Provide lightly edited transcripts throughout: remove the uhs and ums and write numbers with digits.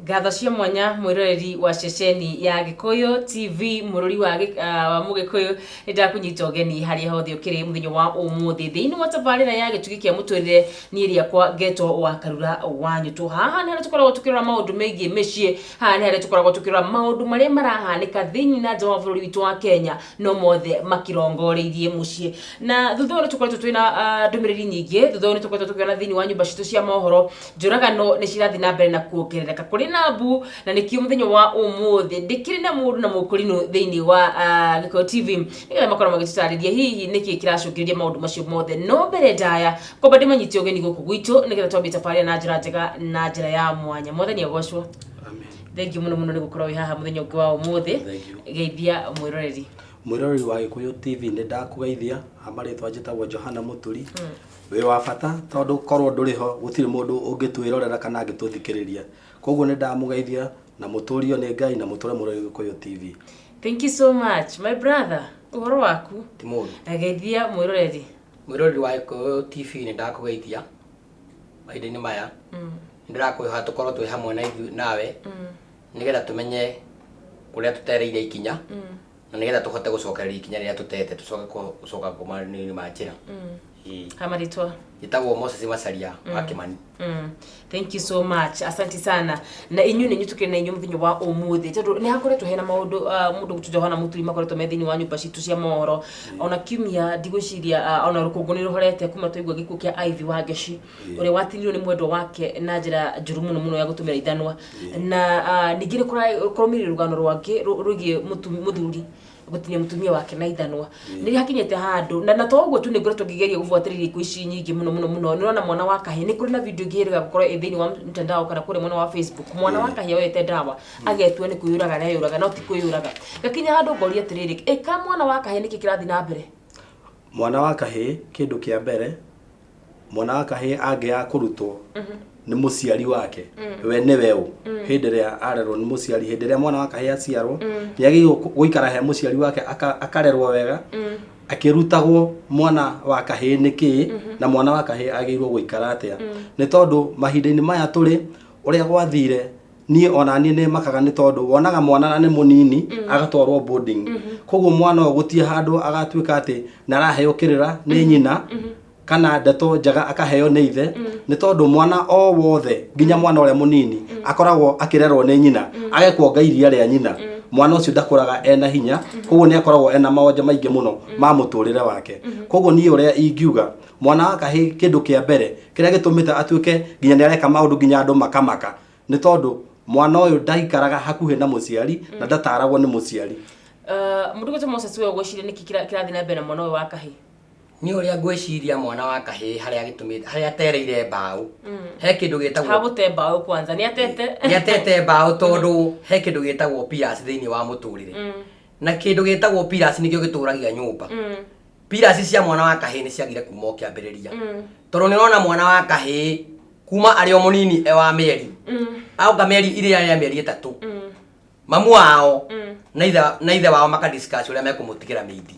Ngatho cia mwanya mwĩroreri wa ceceni ya Gĩkũyũ TV, mũrũri wa Mũgĩkũyũ, nĩ ndakũnyita ũgeni harĩa hothe ũkĩrĩ mũthenya wa ũmũthĩ thĩinĩ wa tabarĩra ya Gĩtugĩ kĩa Mũtũrĩre. Niĩ rĩakwa ngetwo wa Karura wa Nyũtũ. Haha nĩ harĩa tũkoragwo tũkĩrora maũndũ megiĩ mĩciĩ, haha nĩ harĩa tũkoragwo tũkĩrora maũndũ marĩa marahanĩka thĩinĩ na nja wa bũrũri witũ wa Kenya, no mothe makĩrongoreirie mũciĩ. Na thutha ũyũ nĩ tũkoretwo twĩna ndũmĩrĩri nyingĩ, thutha ũyũ nĩ tũkoretwo tũkĩona thĩinĩ wa nyũmba citũ cia mohoro njũragano nĩ cirathiĩ na mbere na kuongerereka kũrĩ na mbu, na nĩkĩo mũthenya wa ũmũthĩ ndĩkĩrĩ na mũndũ na mũkũrinũ thĩinĩ wa Gĩkũyũ TV nĩgetha makorwo magĩtũtarĩria hihi nĩkĩ kĩracũngĩrĩria maũndũ macio mothe. No mbere ndaya kwamba ndĩmanyite ũgeni gũkũ gwitũ nĩgetha twambie tabarĩra na njĩra njega na njĩra ya mwanya. Mwathani agocwo. Amen. Thank you mũno mũno nĩ gũkorwo wĩ haha mũthenya ũngĩ wa ũmũthĩ. Thank you. Geithia mwĩroreri. Mwĩroreri wa Gĩkũyũ TV, nĩ ndakũgeithia. Marĩtwa njĩtagwo Johana Mũturi. Wĩ wa bata tondũ korwo ndũrĩ ho gũtirĩ mũndũ ũngĩtwĩrorera kana angĩtũthikĩrĩria. Koguo nĩ ndamũgeithia na mũtũrio nĩ Ngai na mũtũre mũrĩ Gĩkũyũ TV. Thank you so much, my brother. Ũhoro waku? Ti mũru. Geithia mwĩroreri. Mwĩroreri wa Gĩkũyũ TV, nĩ ndakũgeithia mahinda-inĩ maya. Nĩ ndĩrakwĩhoya tũkorwo twĩ hamwe na ithuĩ nawe nĩgetha tũmenye kũrĩa tũtereire ikinya na nĩgetha tũhote gũcokereria ikinya rĩrĩa tũtete, tũcoke gũcoka kũmanĩ ma njĩra. Ĩĩ. Kamarĩtwa? Njĩtagwo Moses Macharia wa Kĩmani. Thank you so much. Asante sana. Na inyuĩ nĩ inyuĩ tũkĩrĩ na inyuĩ mũthenya wa ũmũthĩ tondũ nĩ hakoretwo hena maũndũ mũndũ gwĩtwo Johana Mũturi makoretwo me thĩinĩ wa nyũmba citũ cia mohoro. Ona kiumia ndigwĩciria ona rũkũngũ nĩ rũhorete kuma twaigua gĩkuũ kĩa Ivy Wangeci ũrĩa watinirio nĩ mwendwa wake na njĩra njũru mũno mũno ya gũtũmĩra ithanwa. Na ningĩ nĩ kũraumĩrire rũgano rwangĩ rwĩgiĩ mũthuri gũtinia mũtumia wake na ithanwa. Nĩ hakinyĩte handũ na to ũguo tu, nĩ ngoretwo ngĩgeria gũbuatĩrĩria ikuũ ici nyingĩ mũno mũno mũno. Nĩ ũrona mwana wa kahĩĩ, nĩ kũrĩ na video ĩngĩ ĩrĩga gũkorwo ĩ thĩinĩ wa mtandao kana kũrĩa mwena wa Facebook, mwana wa kahĩĩ oete ndawa agetua nĩ kwĩyũraga areyũraga, no ti kwĩyũraga. Ngakinya handũ ngoria atĩrĩrĩ, ĩka mwana wa kahĩĩ nĩkĩ kĩrathiĩ na mbere? Mwana wa kahĩĩ, kĩndũ kĩa mbere, mwana wa kahĩĩ angĩaga kũrutwo nĩ mũciari wake we nĩwe ũ hĩndĩ ĩrĩa arerwo nĩ mũciari, hĩndĩ ĩrĩa mwana wa kahĩĩ aciarwo, nĩ agĩrĩirwo gũikara he mũciari wake akarerwo wega akĩrutagwo mwana wa kahĩĩ nĩ kĩĩ na mwana wa kahĩĩ agĩrĩirwo gũikara atĩa. Nĩ tondũ mahinda-inĩ maya tũrĩ, ũrĩa gwathire, niĩ ona niĩ nĩ makaga, nĩ tondũ wonaga mwana na nĩ mũnini agatwarwo boarding. Koguo mwana ũyũ gũtirĩ handũ agatuĩka atĩ nĩ araheo kĩrĩra nĩ nyina kana ndeto njega akaheo nĩ ithe, nĩ tondũ mwana o wothe, nginya mwana ũrĩa mũnini, akoragwo akĩrerwo nĩ nyina, agekuonga iria rĩa nyina. Mwana ũcio ndakũraga ena hinya, koguo nĩ akoragwo ena mawonje maingĩ mũno ma mũtũrĩre wake. Koguo niĩ ũrĩa ingiuga, mwana wa kahĩĩ, kĩndũ kĩa mbere kĩrĩa gĩtũmĩte atuĩke nginya nĩ areka maũndũ nginya andũ makamaka, nĩ tondũ mwana ũyũ ndaikaraga hakuhĩ na mũciari na ndataragwo nĩ mũciari. Mũndũ gwĩtwo Moses, we ũgwĩciria nĩkĩ kĩrathiĩ na mbere na mwana ũyũ wa kahĩĩ? Niĩ ũrĩa ngwĩciria, mwana wa kahĩĩ harĩa gĩtũmĩte, harĩa atereire mbaũ, he kĩndũ gĩtagwo Hagũte mbaũ kwanza nĩ atete. Nĩ atete mbaũ tondũ he kĩndũ gĩtagwo pillars thĩinĩ wa mũtũrĩre, na kĩndũ gĩtagwo pillars nĩkĩo gĩtũragia nyũmba. Pillars cia mwana wa kahĩĩ nĩ ciagire kuma o kĩambĩrĩria, tondũ nĩ ũrona mwana wa kahĩĩ kuma arĩ o mũnini, e wa mĩeri auka mĩeri iria ya mĩeri 3, mamu wao na ithe wao makadiscuss ũrĩa mekũmũtigĩra mĩindi.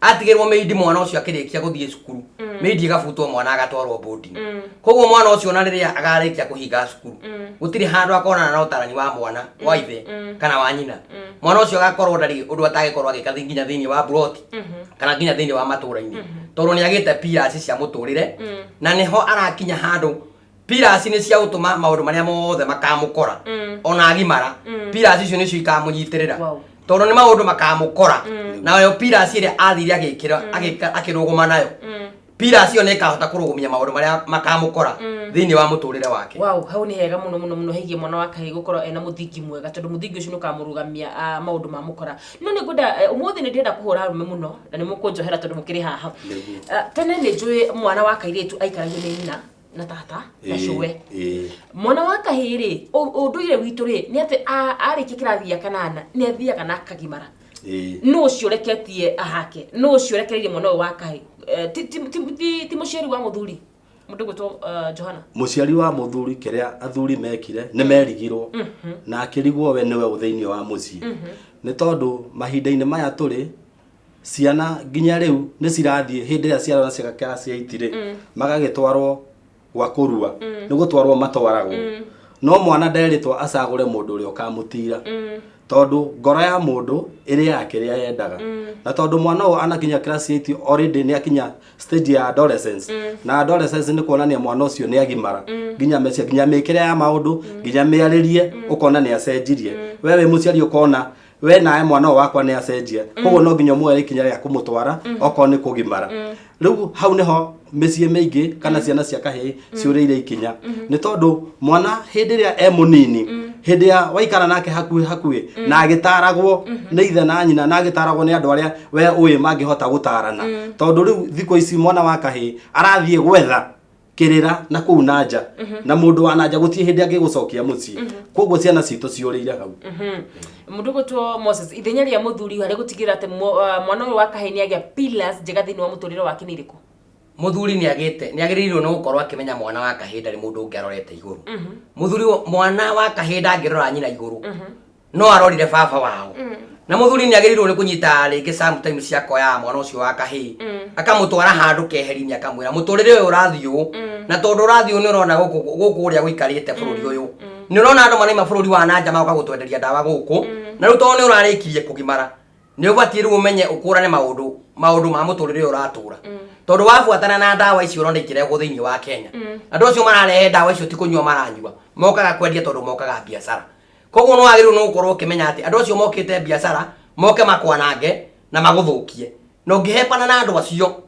Atigĩrwo mĩindi, mwana ũcio akĩrĩkia gũthiĩ cukuru, mĩindi ĩgabutwo, mwana agatwarwo boarding. Koguo mwana ũcio ona rĩrĩa agarĩkia kũhinga cukuru, gũtirĩ handũ akonana na ũtarani wa mwana wa ithe kana wa nyina. Mwana ũcio agakorwo ndarĩ ũndũ atangĩkorwo agĩka nginya thĩinĩ wa plot kana nginya thĩinĩ wa matũra-inĩ, tondũ nĩ agĩte pillars cia mũtũrĩre na nĩho arakinya handũ pillars nĩ cia gũtũma maũndũ marĩa mothe makamũkora ona agimara, pillars icio nĩcio ikamũnyitĩrĩra. Tondũ nĩ maũndũ makamũkora, nayo pillars ĩrĩa athire agĩkĩra akĩrũgũma nayo, pillars ĩyo nĩ ĩkahota kũrũgũmia maũndũ marĩa makamũkora thĩinĩ wa mũtũrĩre wake. Wow, hau nĩ hega mũno mũno mũno hegie mwana wa kahĩĩ gũkorwo ena mũthingi mwega, tondũ mũthingi ũcio nĩ ũkamũrũgamia maũndũ ma mũkora. No nĩ ngwenda ũmũthĩ nĩ ndĩrenda kũhũra arũme mũno na nĩ mũkũnjohera tondũ mũkĩrĩ haha. Tene nĩ njũĩ mwana wa kairĩtu aikaragio nĩ nyina na tata na cũwe. Mwana wa kahĩĩ rĩ, ũndũire witũ rĩ, nĩ atĩ arĩkia kĩrathi gĩa kanana nĩ athiaga na akagimara. Nũ ũcio ũreketie ahake? Nũ ũcio ũrekereirie mwana ũyũ wa kahĩĩ? Ti mũciari wa mũthuri, mũndũ gwĩtwo Johana? Mũciari wa mũthuri, kĩrĩa athuri mekire, nĩ merigirwo na akĩrigwo we nĩwe ũ thĩinĩ wa mũciĩ, nĩ tondũ mahinda-inĩ maya tũrĩ, ciana nginya rĩu nĩ cirathiĩ hĩndĩ ĩrĩa ciarora ciga class 8 rĩ, magagĩtwarwo gwa kũrua, nĩ gũtwarwo matwaragwo. No mwana nderĩtwo acagũre mũndũ ũrĩa ũkamũtira, tondũ ngoro ya mũndũ ĩrĩaga kĩrĩa yendaga. Na tondũ mwana ũyũ anakinya class 8 already, nĩ akinya stage ya adolescence, na adolescence nĩ kuonania mwana ũcio nĩ agimara, nginya meciria, nginya mĩkĩre ya maũndũ, nginya mĩarĩrie, ũkona nĩ acenjirie. We wĩ mũciari ũkona we nawe mwana ũyũ wakwa nĩ acenjia, koguo no nginya ũmuoere ikinya rĩa kũmũtwara okorwo nĩ kũgimara. Rĩu hau nĩho mĩciĩ mĩingĩ kana ciana cia kahĩĩ ciũrĩire ikinya, nĩ tondũ mwana hĩndĩ ĩrĩa e mũnini, hĩndĩ ya waikara nake hakuhĩ hakuhĩ na agĩtaragwo nĩ ithe na nyina na agĩtaragwo nĩ andũ arĩa we ũĩ mangĩhota gũtarana, tondũ rĩu thikũ ici mwana wa kahĩĩ arathiĩ gwetha kĩrĩra na kũu na nja, na mũndũ wa na nja gũtirĩ hĩndĩ angĩgũcokia mũciĩ. Koguo ciana citũ ciũrĩire hau. Mũndũ gwĩtwo Moses, ithenya rĩa mũthuri harĩ gũtigĩrĩra atĩ mwana ũyũ wa kahĩĩ nĩ agĩa pillars njega thĩinĩ wa mũtũrĩre wake nĩ irĩkũ? Mũthuri nĩ agĩte nĩ agĩrĩirwo nĩ gũkorwo akĩmenya mwana wa kahĩĩ ndarĩ mũndũ ũngĩ arorete igũrũ. Mũthuri mwana wa kahĩĩ ndangĩrora nyina igũrũ, no arorire baba wao. Na mũthuri nĩ agĩrĩirwo nĩ kũnyita rĩngĩ sometimes ciakoya mwana ũcio wa kahĩĩ, akamũtwara handũ keheri-inĩ, akamwĩra mũtũrĩre ũyũ ũrathiĩ ũũ, na tondũ ũrathiĩ ũũ, nĩ ũrona gũkũ gũkũ ũrĩa gũikarĩte bũrũri ũyũ, nĩ ũrona andũ maraima bũrũri wa nanja magoka gũtwenderia ndawa gũkũ, na rĩu tondũ nĩ ũrarĩkirie kũgimara, nĩ ũbatiĩ rĩu ũmenye ũkũrane maũndũ maũndũ ma mũtũrĩre ũyũ ũratũra, tondũ wabuatana na ndawa icio ũrona ikĩrehwo thĩinĩ wa Kenya, andũ acio mararehe ndawa icio ti kũnyua maranyua, mokaga kwendia, tondũ mokaga biacara. Koguo nĩ wagĩrĩirwo nĩ gũkorwo ũkĩmenya atĩ andũ acio mokĩte biacara moke makwanange na magũthũkie, na ũngĩhepana na andũ acio,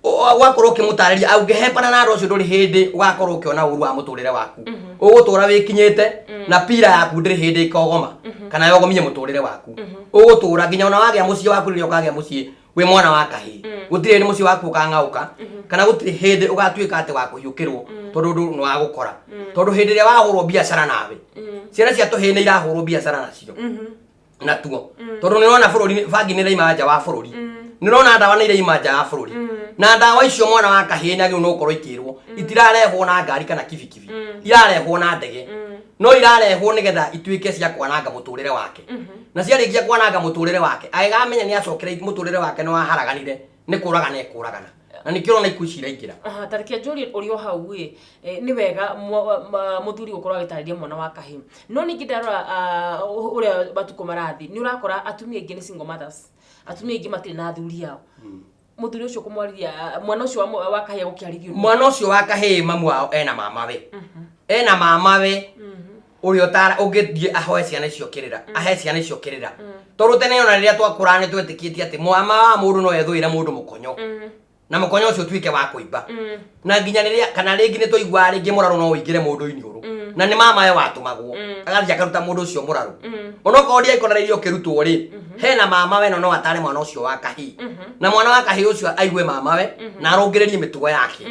ũgakorwo ũkĩmũtarĩria, ũngĩhepana na andũ acio ndũrĩ hĩndĩ ũgakorwo ũkĩona ũru wa mũtũrĩre waku. Ũgũtũra wĩkinyĩte na pira yaku ndĩrĩ hĩndĩ ĩkogoma kana yogomie mũtũrĩre waku. Ũgũtũra nginya ona wagĩa mũciĩ waku. Rĩrĩa ũkagĩa mũciĩ wĩ mwana wa kahĩĩ, gũtirĩ hĩndĩ mũciĩ waku ũkang'aũka kana gũtirĩ hĩndĩ ũgatuĩka atĩ wa kũhiũkĩrwo, tondũ ũndũ nĩ wa gũkora, tondũ hĩndĩ ĩrĩa wahũrwo biacara nawe, ciana cia tũhĩĩ nĩ irahũrwo biacara nacio natuo, tondũ nĩ ũrona bũrũri bangi nĩ iraima nja wa bũrũri, nĩ ũrona ndawa nĩ iraima nja wa bũrũri, na ndawa icio mwana wa kahĩĩ nĩ agĩrĩirwo nĩ gũkorwo ikĩrwo itirarehwo na ngari kana kibikibi, irarehwo na ndege, no irarehwo nĩgetha ituĩke cia kwananga mũtũrĩre wake. Na ciarĩkia kwananga mũtũrĩre wake, agĩkamenya nĩ acokera mũtũrĩre wake nĩ waharaganire, nĩ kũragana ekũragana, na nĩkĩo ũrona ikuũ ici iraingĩra. Aha, ta reke njũrie ũrĩ o hau ĩ, nĩ wega mũthuri gũkorwo agĩtarĩria mwana wa kahĩĩ, no ningĩ ndarora ũrĩa matukũ marathiĩ, nĩ ũrakora atumia aingĩ nĩ single mothers, atumia aingĩ matirĩ na athuri ao. Mũthuri ũcio kũmwarĩria mwana ũcio wa kahĩĩ gũkĩarĩrio nũ? Mwana ũcio wa kahĩĩ, mamu wao ena mamawe, ena mamawe ũrĩa ũtara ũngĩthiĩ ahoe ciana icio kĩrĩra, ahe ciana icio kĩrĩra, tondũ tene ona rĩrĩa twakũraga nĩ twetĩkĩtie atĩ mama wa mũndũ no ethũĩre mũndũ mũkonyo na mũkonyo ũcio ũtuĩke wa kũimba, na nginya rĩrĩa kana rĩngĩ nĩ twaiguaga rĩngĩ mũrarũ no ũingĩre mũndũ iniũrũ, na nĩ mamawe watũmagwo agathiĩ akaruta mũndũ ũcio mũrarũ. Onokorwo ndiaikorereirio ũkĩrutwo rĩ, hena mamawe no atare mwana ũcio wa kahĩĩ, na mwana wa kahĩĩ ũcio aigue mamawe na arũngĩrĩrie mĩtugo yake.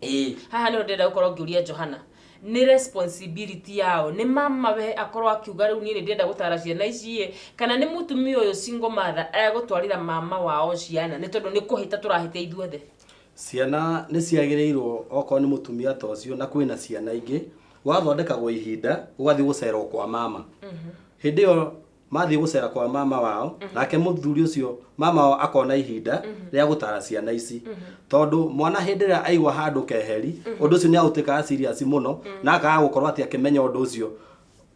Ĩĩ. Haha nĩho ndĩrenda gũkorwo ngĩũria Johana, nĩ responsibility yao, nĩ mama we akorwo akiuga rĩu niĩ nĩ ndĩrenda gũtara ciana ici ĩ, kana nĩ mũtumia ũyũ single mother egũtwarĩra mama wao ciana, nĩ tondũ nĩ kũhĩta tũrahĩtia ithuothe? Ciana nĩ ciagĩrĩirwo, okorwo nĩ mũtumia ta ũcio na kwĩna ciana ingĩ, gũgathondekagwo ihinda gũgathiĩ gũcerwo kwa mama. Hĩndĩ ĩyo mathiĩ gũcera kwa mama wao, nake mũthuri ũcio mama wao akona ihinda rĩa gũtara ciana ici, tondũ mwana hĩndĩ ĩrĩa aigua handũ keheri, ũndũ ũcio nĩ aũtĩkaga serious mũno na akaga gũkorwo atĩ akĩmenya ũndũ ũcio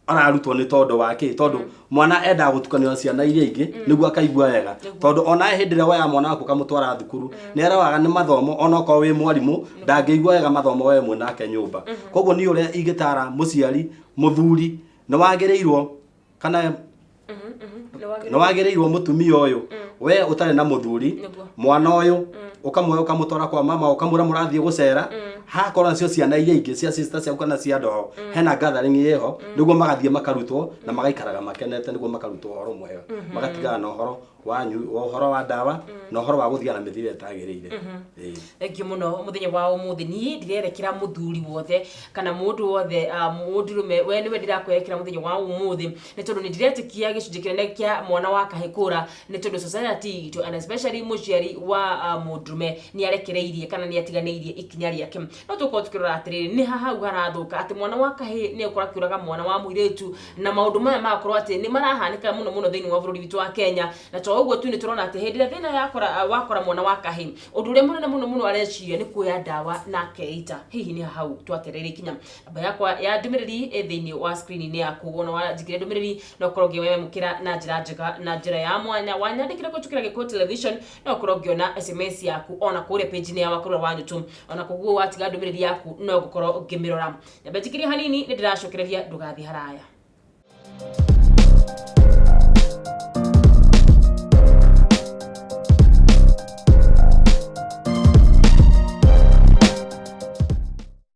ararutwo nĩ tondũ wa kĩ, tondũ mwana endaga gũtukanio na ciana iria ingĩ nĩguo akaigua wega, tondũ onawe hĩndĩ ĩrĩa woya mwana waku ũkamũtwara thukuru nĩ aroraga nĩ mathomo, onokorwo wĩ mwarimũ ndangĩigua wega mathomo we mwĩ nake nyũmba. Koguo niĩ ũrĩa ingĩtara mũciari mũthuri, nĩ wagĩrĩirwo kana nĩ wagĩrĩirwo mũtumia ũyũ we ũtarĩ na mũthuri, mwana ũyũ ũkamwoya ũkamũtwara kwa mama, ũkamwĩra mũrathiĩ gũcera, hakorwo nacio ciana iria ingĩ cia sister ciaku kana cia andũ ao, hena gathering ĩho nĩguo magathiĩ makarutwo na magaikaraga makenete, nĩguo makarutwo ũhoro mwega, magatigana na ũhoro wa ũhoro wa ndawa na ũhoro wa gũthiaga na mĩthiĩre ĩtagĩrĩire. Ĩĩ. Thengiũ mũno mũthenya wa ũmũthĩ. Niĩ ndirerekera mũthuri wothe kana mũndũ wothe, mũndũrũme, we nĩwe ndĩrakwerekera mũthenya wa ũmũthĩ, nĩ tondũ nĩ ndiretĩkia gĩcunjĩ kĩnene kĩa mwana wa kahĩ kũra nĩ tondũ society itũ and especially mũciari wa mũndũrũme nĩ arekereirie kana nĩ atiganĩirie ikinya rĩake. No tũkorwo tũkĩrora atĩrĩrĩ, nĩ ha hau harathũka atĩ mwana wa kahĩĩ nĩ egũkorwo akĩũraga mwana wa mũirĩtu, na maũndũ maya magakorwo atĩ nĩ marahanĩka mũno mũno thĩinĩ wa bũrũri witũ wa Kenya. Na to ũguo tu, nĩ tũrona atĩ hĩndĩ ĩrĩa thĩna yakora wakora mwana wa kahĩĩ, ũndũ ũrĩa mũnene mũno mũno areciria nĩ kuoya ndawa na akeita. Hihi nĩ ha hau twatereire ikinya? Namba yakwa ya ndũmĩrĩri ĩ thĩinĩ wa screen-inĩ yaku. Wona wanjĩkĩra ndũmĩrĩri no ũkorwo ũngĩmĩamũkĩra na njĩra njega na njĩra ya mwanya. Wanyandĩkĩra kũhĩtũkĩra Gĩkũyũ Television no ũkorwo ũngĩona SMS yaku ona kũrĩa page-inĩ ya Wakarura wa Nyũtũ. Ona koguo watiga ndũmĩrĩri yaku no ngũkorwo ngĩmĩrora. Nyambe njikĩrie hanini, nĩ ndĩracokereria, ndũgathiĩ haraya.